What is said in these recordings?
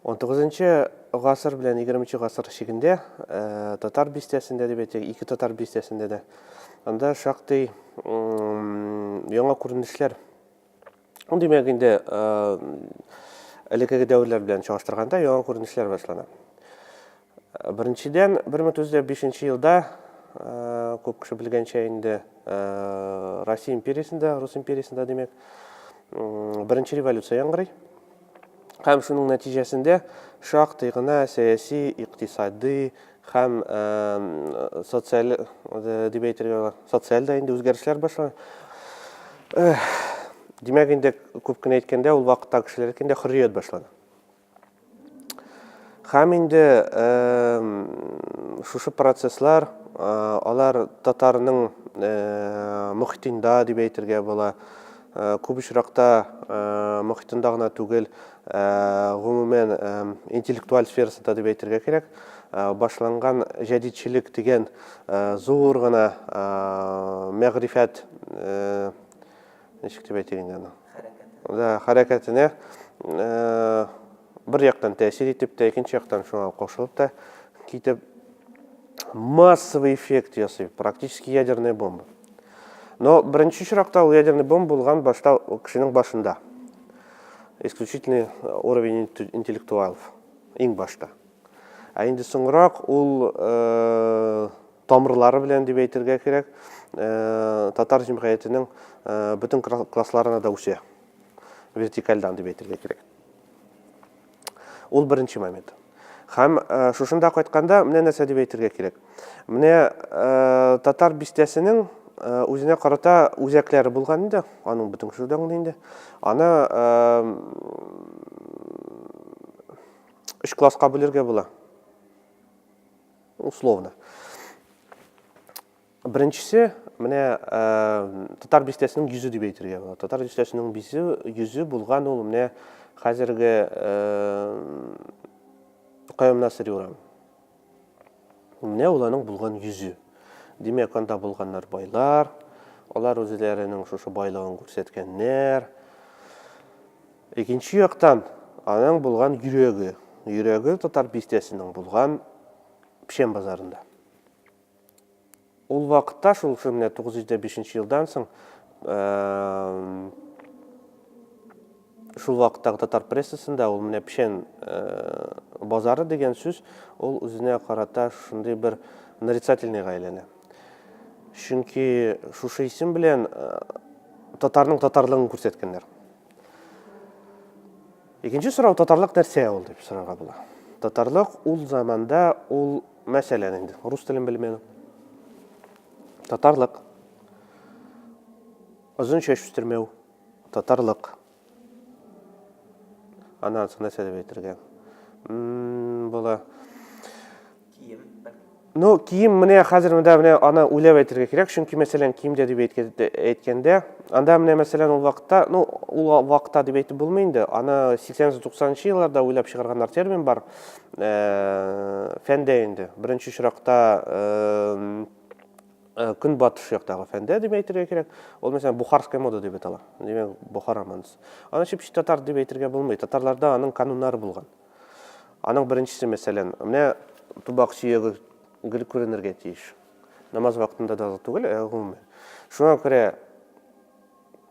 19 гасыр белән 20 гасыр чигендә татар бистәсендә дип әйтик, ике татар бистәсендә дә анда шактый яңа күренешләр. Ну, димәк, инде элеккеге дәверләр белән чагыштырганда яңа күренешләр башлана. Беренчедән, 1905 елда, күп кеше белгәнчә инде, Россия империясендә, Рус империясендә, димәк, беренче революция яңгырый. Һәм шуның нәтиҗәсендә шактый гына сәяси, икътисади һәм социаль дип әйтергә була, социаль дә инде үзгәрешләр башлана. Димәк, инде күп кенә әйткәндә, ул вакытта кешеләр әйткәндә хөррият башлана. Һәм инде шушы процесслар, алар татарның мохитында дип әйтергә була. Күп очракта мохитында гына түгел, гомумән интеллектуаль сферасында дип әйтергә кирәк. Башланган җәдидчелек дигән зур гына мәгърифәт ничек дип әйтик инде аны? Да, хәрәкәтенә бер яктан тәэсир итеп тә, икенче яктан шуңа кушылып та китеп массовый эффект ясый, практически ядерная бомба. Но беренче очракта ул ядерный бомба булган башта кешенең башында. Исключительный уровень интеллектуалов. Иң башта. Ә инде соңрак ул тамырлары белән дип әйтергә кирәк, татар җәмгыятенең бөтен классларына да үсә. Вертикальдан дип әйтергә кирәк. Ул беренче момент. Һәм шушында кайтканда менә нәрсә дип әйтергә кирәк. Менә татар бистәсенең үзенә карата үзәкләре булган инде, аның бөтен кеше дә аңлый инде. Аны өч класска бүлергә була. Условно. Беренчесе, менә татар бистәсенең йөзе дип әйтергә була. Татар бистәсенең бизе, йөзе булган ул менә хәзерге Каюм Насыйри урамы. Менә ул аның булган йөзе. Димәк, анда булганнар байлар, алар үзләренең шушы байлыгын күрсәткәннәр. Икенче яктан, аның булган йөрәге. Йөрәге татар бистәсенең булган Печән базарында. Ул вакытта, шул менә 905 елдан соң, шул вакыттагы татар прессасында ул менә печән базары дигән сүз, ул үзенә карата шундый бер нарицательныйга әйләнә. Чөнки шушы исем белән татарның татарлыгын күрсәткәннәр. Икенче сорау, татарлык нәрсә ул дип сорарга була. Татарлык ул заманда ул, мәсәлән инде, рус телен белмәү. Татарлык. Озын чәч үстермәү. Татарлык. Аннан соң нәрсә дип әйтергә? Була. Кием, бәлки. Ну, кием менә хәзер менә менә аны уйлап әйтергә кирәк, чөнки мәсәлән, киемдә дип әйткәндә, анда менә мәсәлән ул вакытта, ну, ул вакытта дип әйтеп булмый инде, аны 80-90 елларда уйлап чыгарганнар термин бар. Э, фәндә инде. Беренче очракта э, э, көнбатыш яктагы фәндә дип әйтергә кирәк. Ул мәсәлән бухарская мода дип атала. Димәк, Бухара модасы. Аны чеп-чи татар дип әйтергә булмый. Татарларда аның кануннары булган. Аның беренчесе, мәсәлән, менә тубак сөяге гел күренергә тиеш. Намаз вакытында да түгел, ә гомумән. Шуңа күрә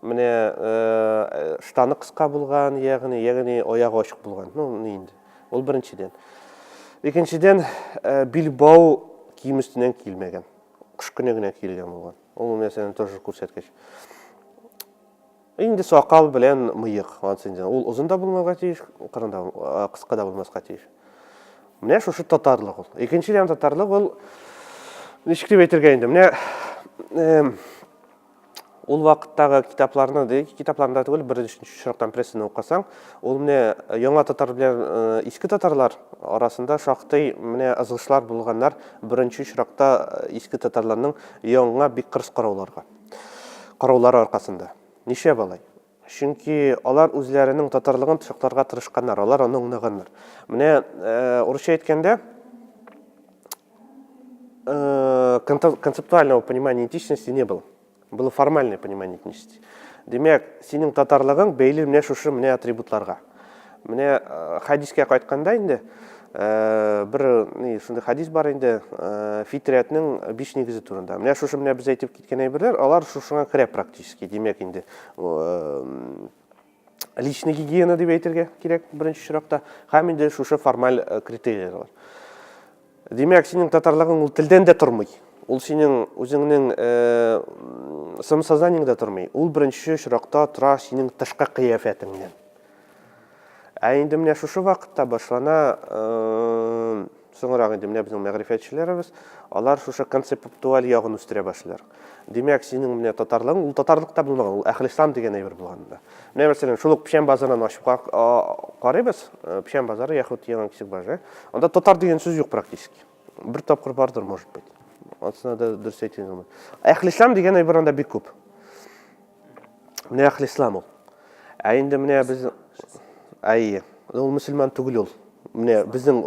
менә э, штаны кыска булган, ягъни, ягъни аягы ачык булган. Ну, ни инде. Ул беренчедән. Икенчедән, э, билбау кием өстеннән киелмәгән. Кыш көне генә киелгән булган. Ул мәсәлән тоже күрсәткеч. Инде сакал белән мыек, анысы инде ул озын да булмаска тиеш, кырын да, кыска да булмаска тиеш. Менә шушы татарлык ул. Икенчедән татарлык ул ничек дип әйтергә инде? Менә ул вакыттагы китапларны, китапларында түгел, беренче очрактан прессаны укысаң, ул менә яңа татар белән иске татарлар арасында шактый менә ызгышлар булганнар. Беренче очракта иске татарларның яңа бик кырыс карауларга. Караулары аркасында. Нишләп алай? Чөнки алар үзләренең татарлыгын сакларга тырышканнар, алар аны аңлаганнар. Менә э, урысча әйткәндә, э, концептуального понимания этничности не было. Было формальное понимание этничности. Димәк, синең татарлыгың бәйле менә шушы менә атрибутларга. Менә хәдискә кайтканда инде, бер ни шундый хәдис бар инде, фитрәтнең биш нигезе турында. Менә шушы менә без әйтеп киткән әйберләр, алар шушыңа керә практически. Димәк инде, личный гигиена дип әйтергә кирәк беренче очракта, һәм инде шушы формаль критерийлар. Димәк, синең татарлыгың ул телдән дә тормый. Ул синең үзеңнең э, самосознаниеңдә тормый. Ул беренче очракта тора синең тышкы кыяфәтеңнән. Ә инде менә шушы вакытта башлана э, соңрак инде менә безнең мәгърифәтчеләребез, алар шушы концептуаль ягын үстерә башлыйлар. Димәк, синең менә татарлыгың, ул татарлык та булмаган, ул әхлислам дигән әйбер булган. Менә мәсәлән, шул ук Печән базарын ачып карыйбыз, Печән базары яхуд Яңа Кисекбаш, анда татар дигән сүз юк практически. Бер тапкыр бардыр, может быть. Анысына да дөрес әйтә алмыйм. Әхлислам дигән әйбер анда бик күп. Менә әхлислам ул. Ә инде менә без әйе, ул мөселман түгел ул. Менә безнең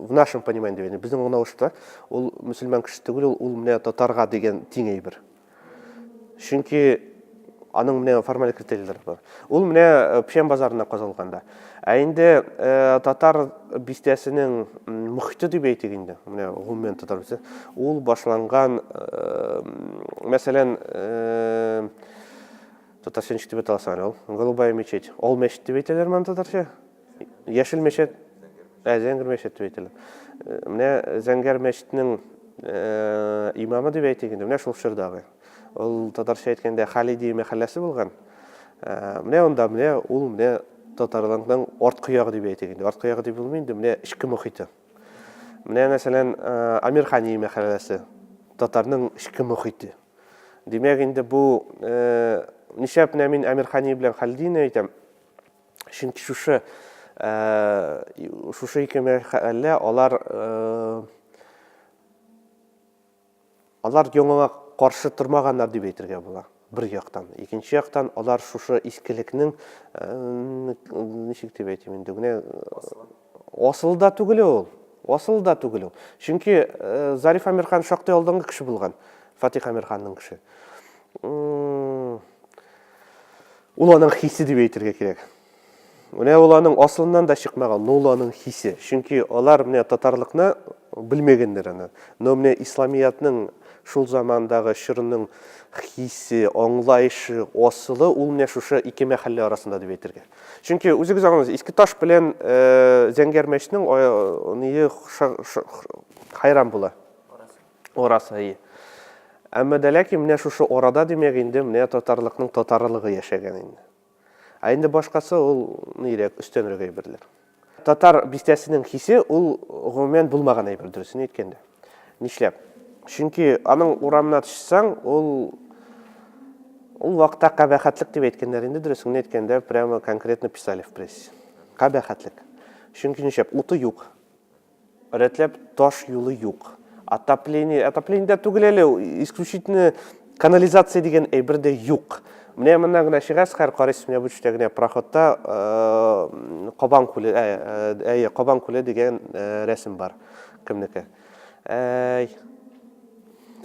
в нашем понимании дигән, безнең аңлавышта ул мөселман кеше түгел, ул, ул менә татарга дигән тиң әйбер. Чөнки аның менә формаль критерийләре бар. Ул менә э, Печән базарында казылганда. Ә инде э, татар бистәсенең мөхите дип әйтик инде, менә гомумән татар бистәсе, ул башланган, э, мәсәлән, э, татарча ничек дип атала соң әле ул? Голубая мечеть. Ал мәчет дип әйтәләрме аны татарча? Яшел мәчет, ә, зәңгәр мәчет дип әйтәләр. Э, менә зәңгәр мәчетнең э, имамы дип әйтик инде, менә шул чордагы. Ул татарча әйткәндә Халиди мәхәлләсе булган. Э, менә анда менә ул менә татарларның арткы ягы дип әйтик инде. Арткы ягы дип булмый инде, менә эчке мохите. Менә мәсәлән, Амирхани мәхәлләсе татарның эчке мохите. Димәк инде бу нишләп менә мин Әмирхани белән Халидины әйтәм? Чөнки шушы шушы ике мәхәллә алар алар яңага каршы тормаганнар дип әйтергә була. Бер яктан. Икенче яктан алар шушы искелекнең ничек дип әйтим инде, генә асылы да түгел ул. Асылы да түгел ул. Чөнки Зариф Әмирхан шактый алдынгы кеше булган. Фатих Әмирханның кеше. Ул аның хисе дип әйтергә кирәк. Менә ул аның асылыннан да чыкмаган, но ул аның хисе. Чөнки алар менә татарлыкны белмәгәннәр аны. Но менә исламиятның шул замандагы чорының хисе, аңлаешы, асылы ул менә шушы ике мәхәллә арасында дип әйтергә. Чөнки үзегез аңлыйсыз, Иске Таш белән э, Зәңгәр мәчетнең ние хайран була. Арасы, әйе. Әмма дә ләкин менә шушы арада, димәк, инде менә татарлыкның татарлыгы яшәгән инде. Ә инде башкасы ул нирәк, өстәнрәк әйберләр. Татар бистәсенең хисе ул гомумән булмаган әйбер, дөресен әйткәндә. Нишләп? Чөнки аның урамына төшсәң, ул ул вакытта кабахәтлек дип әйткәннәр инде, дөресен әйткәндә, прямо конкретно писали в прессе. Кабахәтлек. Чөнки нишләп? Уты юк. Рәтләп таш юлы юк. Отопление, отопление дә түгел әле, исключительно канализация дигән әйбер дә юк. Менә моннан гына чыгасыз, хәер карыйсыз, менә бу төштә генә проходта э, Кабан күле, ә, э, әйе, Кабан күле дигән э, рәсем бар. Кемнеке? Әй,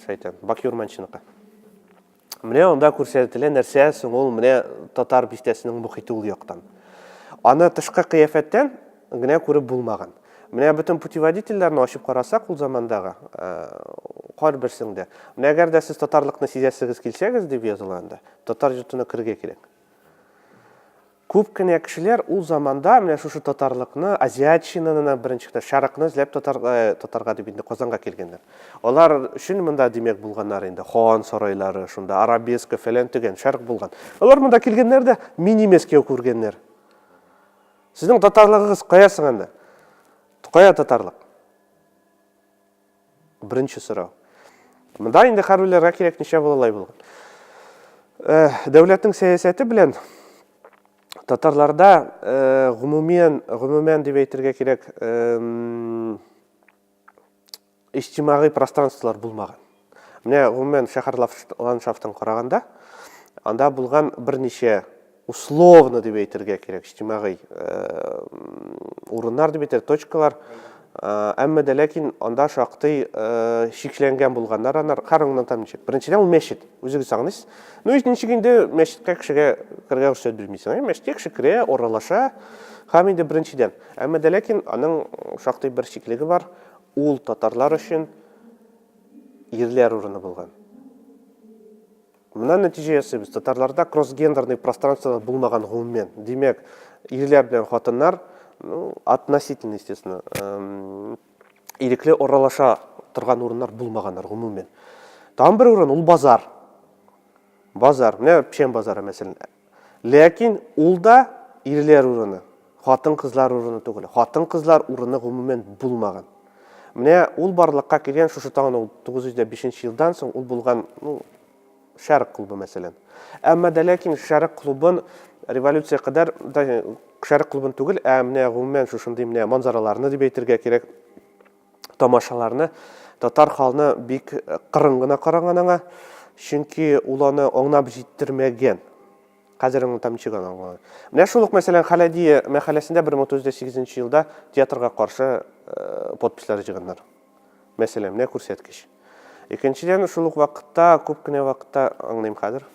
шайтан, Баки Урманчыныкы. Менә анда күрсәтелә нәрсә соң ул менә татар бистәсенең мохите ул яктан. Аны тышкы кыяфәттән генә күреп булмаган. Менә бөтен путеводительләрне ачып карасак ул замандагы, кайберсендә. Менә әгәр дә сез татарлыкны сизәсегез килсәгез дип языла анда, татар йортына керергә кирәк. Күп кенә кешеләр ул заманда менә шушы татарлыкны, азиатчинаны беренче генә, шәрыкны эзләп татар, э, татарга дип инде Казанга килгәннәр. Алар өчен монда, димәк, булганнар инде хан сарайлары, шунда арабеска фәлән төгән, шәрык булган. Алар монда килгәннәр дә мини Мәскәү күргәннәр. Сезнең татарлыгыгыз кая соң анда? Кая татарлык? Беренче сорау. Монда инде хәрбиләргә кирәк ничә бу алай булган. Э, дәүләтнең сәясәте белән татарларда э, гомумән, гомумән дип әйтергә кирәк, э, иҗтимагый пространстволар булмаган. Менә гомумән шәһәр ландшафтын караганда, анда булган берничә условно дип әйтергә кирәк, иҗтимагый урыннар дип әйтер, точкалар. Әмма дә ләкин анда шактый чикләнгән булганнар анар. Хәр аңлатам ничек. Беренчедән ул мәчет. Үзегез аңлыйсыз. Ну, ничек инде мәчеткә кешегә керергә рөхсәт бирмисең. Мәчеткә кеше керә, аралаша. Һәм инде беренчедән. Әмма дә ләкин аның шактый бер чиклеге бар. Ул татарлар өчен ирләр урыны булган. Моннан нәтиҗә ясыйбыз, татарларда кроссгендерный пространство булмаган гомумән. Димәк, ирләр белән хатыннар, ну, относительно, естественно, ирекле аралаша торган урыннар булмаганнар гомумән. Тагын бер урын ул базар. Базар, менә Печән базары мәсәлән. Ләкин ул да ирләр урыны, хатын-кызлар урыны түгел. Хатын-кызлар урыны гомумән булмаган. Менә ул барлыкка килгән шушы тагын ул 905 елдан соң ул булган, ну, Шәрык клубы мәсәлән. Әмма дә ләкин Шәрык клубын революция кадәр, Шәрык клубын түгел, ә менә гомумән шушындый менә манзараларны дип әйтергә кирәк, тамашаларны татар халны бик кырын гына караган аңа, чөнки ул аны аңлап җиттермәгән. Хәзер аңлатам ничек аны аңлаган. Менә шул ук, мәсәлән, Халәдия мәхәлләсендә 1908 елда театрга каршы подписьләр җыйганнар. Мәсәлән, менә күрсәткеч. Икенчедән, шул ук вакытта, күп кенә вакытта аңлыйм хәзер.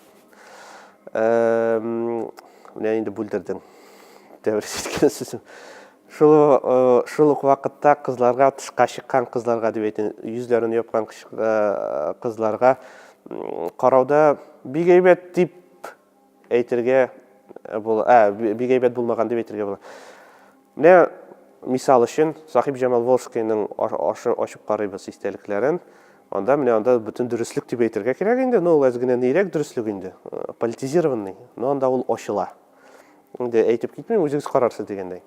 Менә инде бүлдердең. Тәбрис иткән сүзем. Шул, э, шул ук вакытта кызларга, тышка чыккан кызларга дип әйтәм, йөзләрен япкан э, кызларга карауда бик әйбәт дип әйтергә э, була, ә, бик әйбәт булмаган дип әйтергә була. Менә мисал өчен Сахиб Җамал Волжскийның ашы ачып карыйбыз истәлекләрен. Анда менә анда бөтен дөреслек дип әйтергә кирәк инде, но ул әз генә нирәк дөреслек инде, политизированный, но анда ул ачыла. Инде әйтеп китмим, үзегез карарсыз дигәндәй.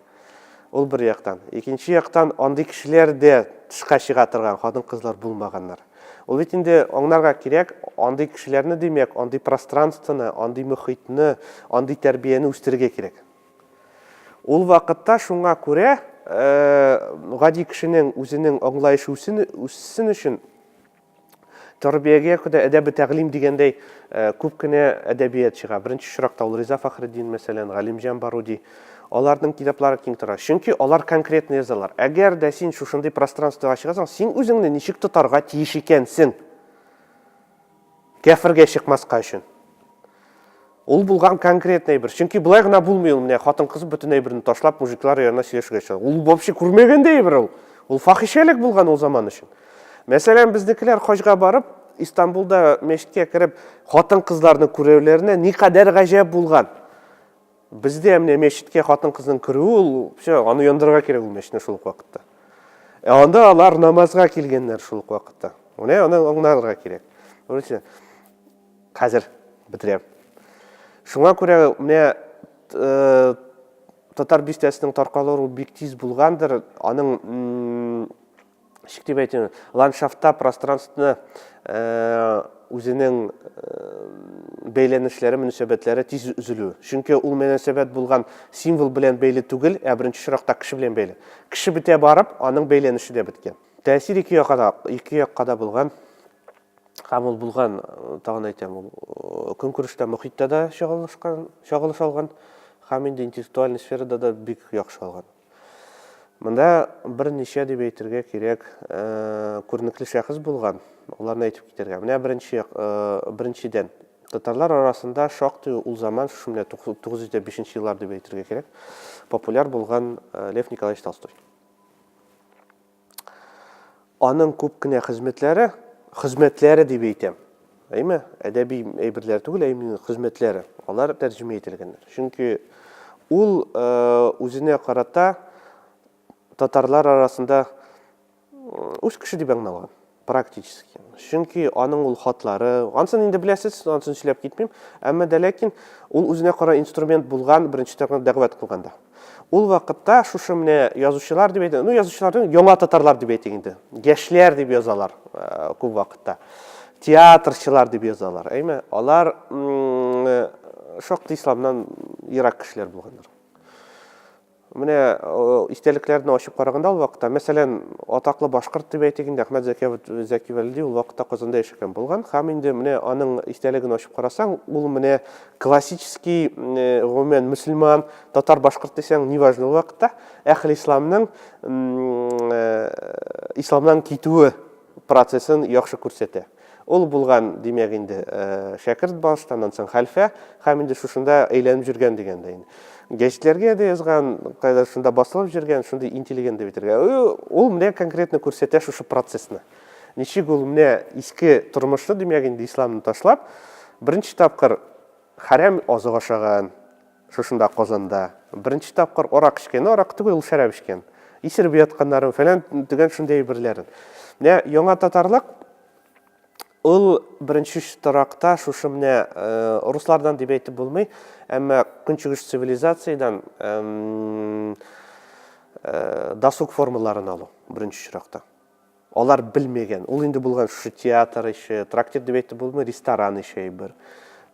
Ул бер яктан. Икенче яктан, андый кешеләр дә тышка чыга торган хатын-кызлар булмаганнар. Ул бит инде аңларга кирәк, андый кешеләрне, димәк, андый пространствоны, андый мөхитне, андый тәрбияне үстерергә кирәк. Ул вакытта шуңа күрә гади кешенең үзенең аңлаешы үссен өчен Тәрбиягә күрә әдәбе тәгълим дигәндәй күп кенә әдәбият чыга. Беренче очракта ул Риза Фәхретдин, мәсәлән, Галимҗан Баруди. Аларның китаплары киң тора. Чөнки алар конкретно язалар. Әгәр дә син шушындый пространствога чыгасаң, син үзеңне ничек тотарга тиеш икәнсең? Кәфергә чыкмаска өчен. Ул булган конкретный әйбер. Чөнки болай гына булмый ул менә хатын-кыз бөтен әйберне ташлап мужиклар янына сөйләшергә чыга. Ул вообще күрмәгән дә әйбер ул. Ул фахишәлек булган ул заман өчен. Мәсәлән, безнекеләр хаҗга барып, Истанбулда мәчеткә кереп, хатын-кызларны күрүләренә никадәр гаҗәп булган. Бездә менә мәчеткә хатын-кызның керүе ул, все, аны яндырырга кирәк ул мәчетне шул ук вакытта. Ә анда алар намазга килгәннәр шул ук вакытта. Менә аны аңларга кирәк. Беренче, хәзер бетерәм. Шуңа күрә менә э, татар бистәсенең таркалуы бик тиз булгандыр. Аның ничек дип әйтим, ландшафтта пространствоны э, үзенең э, бәйләнешләре, мөнәсәбәтләре тиз өзелү. Чөнки ул мөнәсәбәт булган символ белән бәйле түгел, ә беренче очракта кеше белән бәйле. Кеше бетә барып, аның бәйләнеше дә беткән. Тәэсир ике якка да, ике якка да булган. Һәм ул булган, тагын әйтәм, ул көнкүрештә, мохиттә дә чагылышкан, чагылыш алган һәм инде интеллектуальный сферада да бик яхшы алган. Монда берничә дип әйтергә кирәк, күренекле шәхес булган, аларны әйтеп китәргә. Менә беренче, беренчедән, татарлар арасында шактый ул заман, шушы менә 905 еллар дип әйтергә кирәк, популяр булган Лев Николаевич Толстой. Аның күп кенә хезмәтләре, хезмәтләре дип әйтәм, әйме, әдәби әйберләр түгел, ә именно хезмәтләре, алар тәрҗемә ителгәннәр. Чөнки ул э, үзенә карата татарлар арасында үз кеше дип аңлалган практически. Чөнки аның ул хатлары, ансын инде беләсез, ансын сөйләп китмим, әмма дә ләкин ул үзенә кара инструмент булган беренче тапкыр дәгъват кылганда. Ул вакытта шушы менә язучылар дип әйтә, ну язучылар яңа татарлар дип әйтик инде. Яшьләр дип язалар э, күп вакытта. Театрчылар дип язалар. Әйме, алар э, шактый исламнан ерак кешеләр булганнар. Менә истәлекләрне ачып караганда ул вакытта, мәсәлән, атаклы башкорт дип әйтик инде, Әхмәт Зәки Зәки Вәлиди ул вакытта Казанда яшәгән булган. Һәм инде менә аның истәлеген ачып карасаң, ул менә классический, гомумән, мөселман, татар, башкорт дисәң, неважно ул вакытта, әхел исламның исламнан китүе процессын яхшы күрсәтә. Ул булган, димәк инде, шәкерт башта, аннан соң хәлфә, һәм инде шушында әйләнеп йөргән дигәндәй инде. Гәҗитләргә дә язган, кайда шунда басылып йөргән, шундый интеллигент дип әйтергә. Ул менә конкретно күрсәтә шушы процессны. Ничек ул менә иске тормышны, димәк инде, исламны ташлап, беренче тапкыр хәрәм азык ашаган, Шушында Казанда беренче тапкыр арак эчкән, арак түгел, ул шәраб эчкән. Исереп ятканнарын, фәлән төгән шундый әйберләрен. Менә яңа татарлык ул беренче торакта шушы менә э, руслардан дип әйтеп булмый, әмма көнчыгыш цивилизациядән э, досуг формаларын алу беренче очракта. Алар белмәгән. Ул инде булган шушы театр ише, трактир дип әйтеп булмый, ресторан ише әйбер.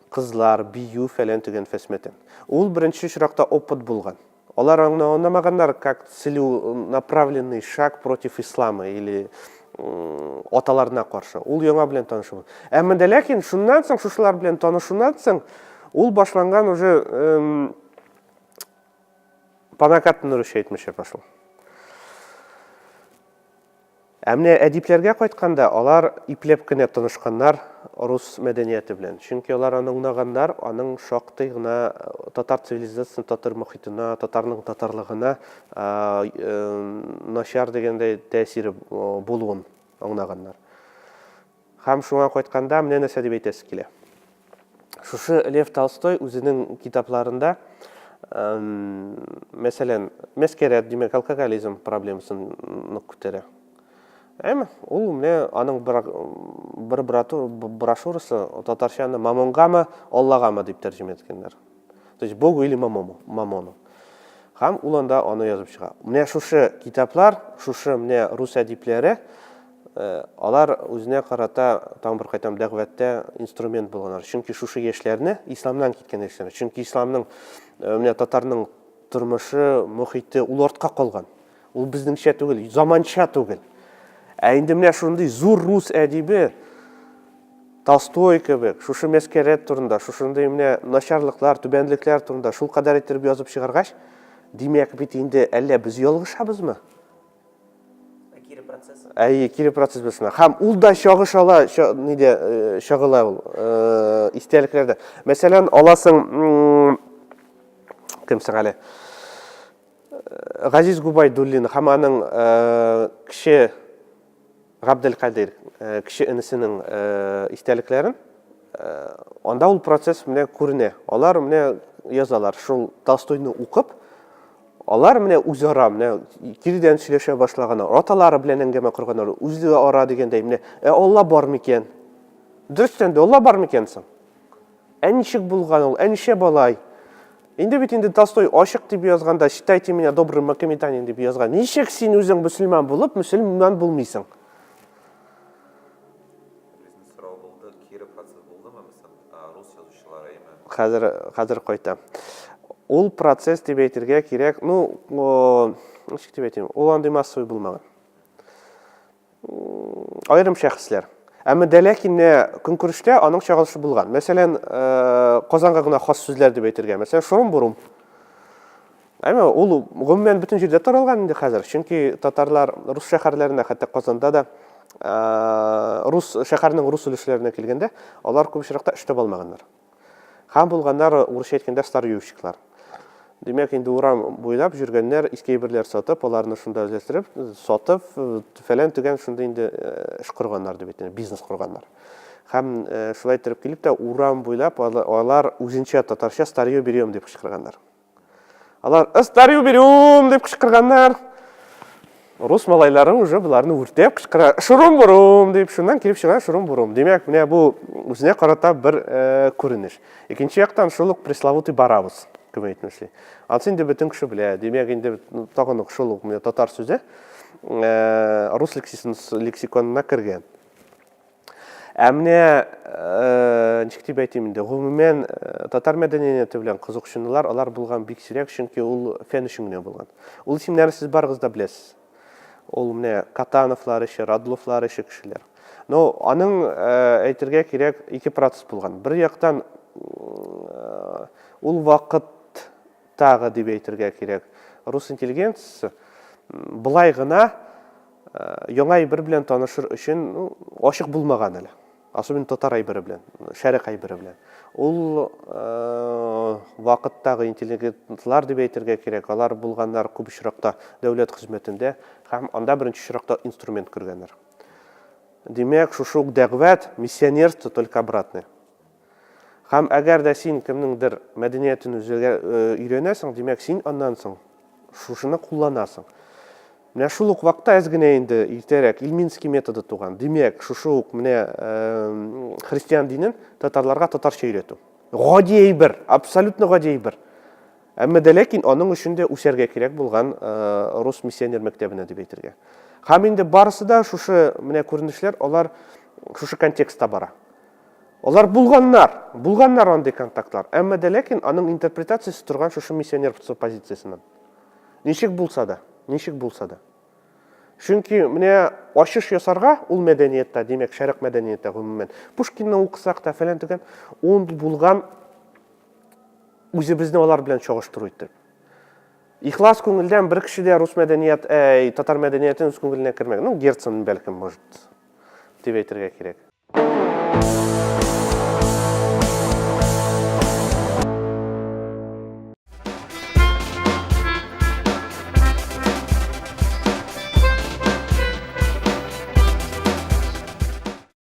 Кызлар, бию фәлән төгән фәсмәтән. Ул беренче очракта опыт булган. Алар аны аңламаганнар как целенаправленный шаг против ислама или аталарына каршы. Ул яңа белән танышу. Әмма дә ләкин шуннан соң, шушылар белән танышудан соң, ул башланган уже по накатанной русча әйтмешә пошел. Ә менә әдипләргә кайтканда, алар ипләп кенә танышканнар рус мәдәнияте белән. Чөнки алар аны аңлаганнар, аның шактый гына э, татар цивилизациясенә, татар мохитына, татарның татарлыгына э, начар дигәндәй тәэсире э, булуын аңлаганнар. Һәм шуңа кайтканда менә нәрсә дип әйтәсе килә. Шушы Лев Толстой үзенең китапларында, мәсәлән, мәскәрәт, димәк, алкоголизм проблемасын нык күтәрә. Әмма ул менә аның бер, бер брошюрасы татарчаны мамонгамы, Аллагамы дип тәрҗемә иткәннәр. То есть Богу или мамону, мамону. Һәм ул анда аны язып чыга. Менә шушы китаплар, шушы менә рус әдипләре, э, алар үзенә карата, тагын бер кайтам, дәгъвәттә инструмент булганнар. Чөнки шушы яшьләрне, исламнан киткән яшьләрне, чөнки исламның, э, менә татарның тормышы, мохите ул артка калган. Ул безнеңчә түгел, заманча түгел. Ә инде менә шундый зур рус әдибе Толстой кебек, шушы мәскәрәт турында, шушындый менә начарлыклар, түбәнлекләр турында шул кадәр иттереп язып чыгаргач, димәк бит инде әллә без ялгышабызмы? Ә кире процесс? Әйе, кире процесс булсын. Һәм ул да чагышала, нидә э, чагыла ул э, истәлекләрдә. Мәсәлән, аласың кем соң әле? Газиз Губайдуллин һәм аның кече Габделкадир кече энесенең истәлекләрен анда ул процесс менә күренә. Алар менә язалар, шул Толстойны укып, алар менә үзара менә киредән сөйләшә башлаганнар, аталары белән әңгәмә корганнар, үзара дигәндәй менә, ә Алла бар микән? Дөрестән дә Алла бар микән соң? Ә ничек булган ул? Ә нишләп алай? Инде бит инде Толстой ачык дип язганда, считайте меня добрым макометанин дип язган. Ничек син үзең мөселман булып, мөселман булмыйсың? Безнең сорау булды, кире процесс булдымы, мәсәлән, рус язучылары, әйме? Хәзер, хәзер кайтам. Ул процесс дип әйтергә кирәк, ну, ничек дип әйтим, ул андый массовый булмаган. Аерым шәхесләр. Әмма дә ләкин менә көнкүрештә аның чагылышы булган. Мәсәлән, э, Казанга гына хас сүзләр дип әйтергә. Мәсәлән, шурум-бурум. Әмма ул гомумән бөтен җирдә таралган инде хәзер. Чөнки татарлар рус шәһәрләренә, хәтта Казанда да э, рус шәһәрнең рус өлешләренә килгәндә, алар күп очракта эш таба алмаганнар. Һәм булганнар, урысча әйткәндә, старьевщиклар. Димәк, инде урам буйлап йөргәннәр, иске әйберләр сатып, аларны шунда үзләштереп, сатып, фәлән төгән шунда инде э, эш корганнар дип әйтәм, бизнес корганнар. Һәм э, шулай иттереп килеп тә урам буйлап алар үзенчә татарча старье берем дип кычкырганнар. Алар «Старью берем!» дип кычкырганнар. Рус малайлары уже боларны үртәп кычкыра. Шурум-бурум дип, шуннан килеп чыга шурум-бурум. Димәк, менә бу үзенә карата бер э, күренеш. Икенче яктан шул ук пресловутый барабыз, кем әйтмешли. Ансы инде бөтен кеше белә. Димәк, инде тагын ук шул ук менә татар сүзе э, рус лексиконына кергән. Ә менә ничек дип әйтим инде, гомумән татар мәдәнияте белән кызыксынулар алар булган бик сирәк, чөнки ул фән өчен генә булган. Ул исемнәрне сез барыгыз да беләсез. Ул менә Катановлар ише, Радловлар ише кешеләр. Но аның әйтергә кирәк ике процесс булган. Бер яктан ул вакыттагы дип әйтергә кирәк, рус интеллигенциясе былай гына яңа әйбер белән танышыр өчен ну, ачык булмаган әле. Особенно татар әйбере белән, шәрык әйбере белән. Ул вакыттагы интеллигентлар дип әйтергә кирәк, алар булганнар күп очракта дәүләт хезмәтендә һәм анда беренче очракта инструмент күргәннәр. Димәк, шушы ук дәгъват, миссионерство, только обратное. Һәм әгәр дә син кемнеңдер мәдәниятен үзегә өйрәнәсең, димәк, син аннан соң шушыны кулланасың. Менә шул ук вакытта әз генә инде иртәрәк Ильминский методы туган. Димәк, шушы ук менә христиан динен татарларга татарча өйрәтү. Гади әйбер, абсолютно гади әйбер. Әмма дә ләкин аның өчен дә үсәргә кирәк булган рус миссионер мәктәбенә дип әйтергә. Һәм инде барысы да шушы менә күренешләр, алар шушы контекстта бара. Алар булганнар, булганнар андый контактлар. Әмма дә ләкин аның интерпретациясе торган шушы миссионерство позициясеннән. Ничек булса да, ничек булса да. Чөнки менә ачыш ясарга ул мәдәниятта, димәк, шәрык мәдәниятта гомумән. Пушкинны укысак та фәлән төгән, ул булган үзебезне алар белән чагыштыру итеп. Ихлас күңелдән бер кеше дә рус мәдәният, әй, татар мәдәниятен үз күңеленә кермәгән. Ну, Герцен, бәлкем, может, дип әйтергә кирәк.